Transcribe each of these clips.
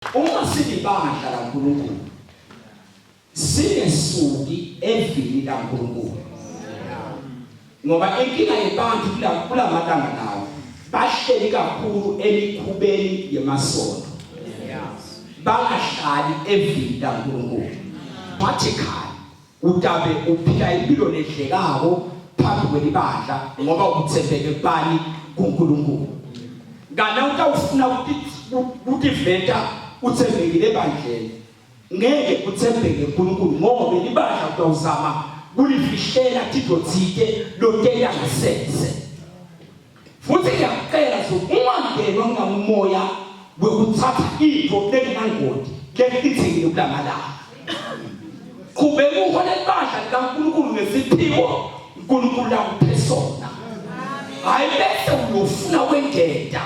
Uma silibandla laNkulunkulu singesuki evini laNkulunkulu. Ngoba inkinga yebantu kulamalanga lawo bahleli kakhulu emikhubeni yemasonto. Bangahlali evini laNkulunkulu. Practical Utabe uphila impilo ledlekako phambi kwelibandla ngoba utsembeke kubani kuNkulunkulu. Kana utawufuna kutiveta utsembekile ebandleni ngeke utsembeke kuNkulunkulu ngoba libandla utawuzama kulifihlela tintfo tsite lotenta ngasese. Futhi ngiyakucela so ungangenwa ngumoya wekuthatha into lengenangoti lechithekile kulamalanga. Qhubeka uhole ibandla likaNkulunkulu ngesiphiwo uNkulunkulu akuphe sona. Hayi bese uyofuna kwengeta.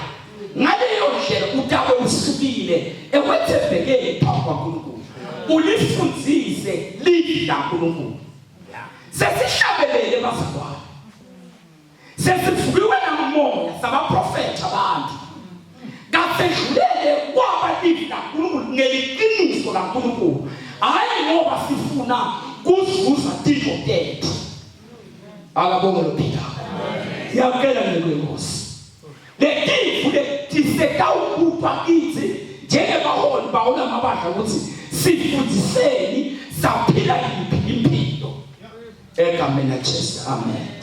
Ngaleyo ndlela utabe usukile ekwethembekeni phambi kwaNkulunkulu. Ulifundzise livi laNkulunkulu. Sesihlabelele bazalwane. Sesivukiwe nakumoya sabaprofetha abantu. Kasedlulele kwaba livi laNkulunkulu ngeliqiniso laNkulunkulu. Hayi ngoba sifuna kuzuza tintfo tethu. Akabonge lophilako. Ngiyacela nceku yenkosi. Letimvu letisetawubutwa kitsi njengebaholi bawo lamabandla ukuthi sifundziseni saphila yiphi impilo. Egameni laJesu. Amen.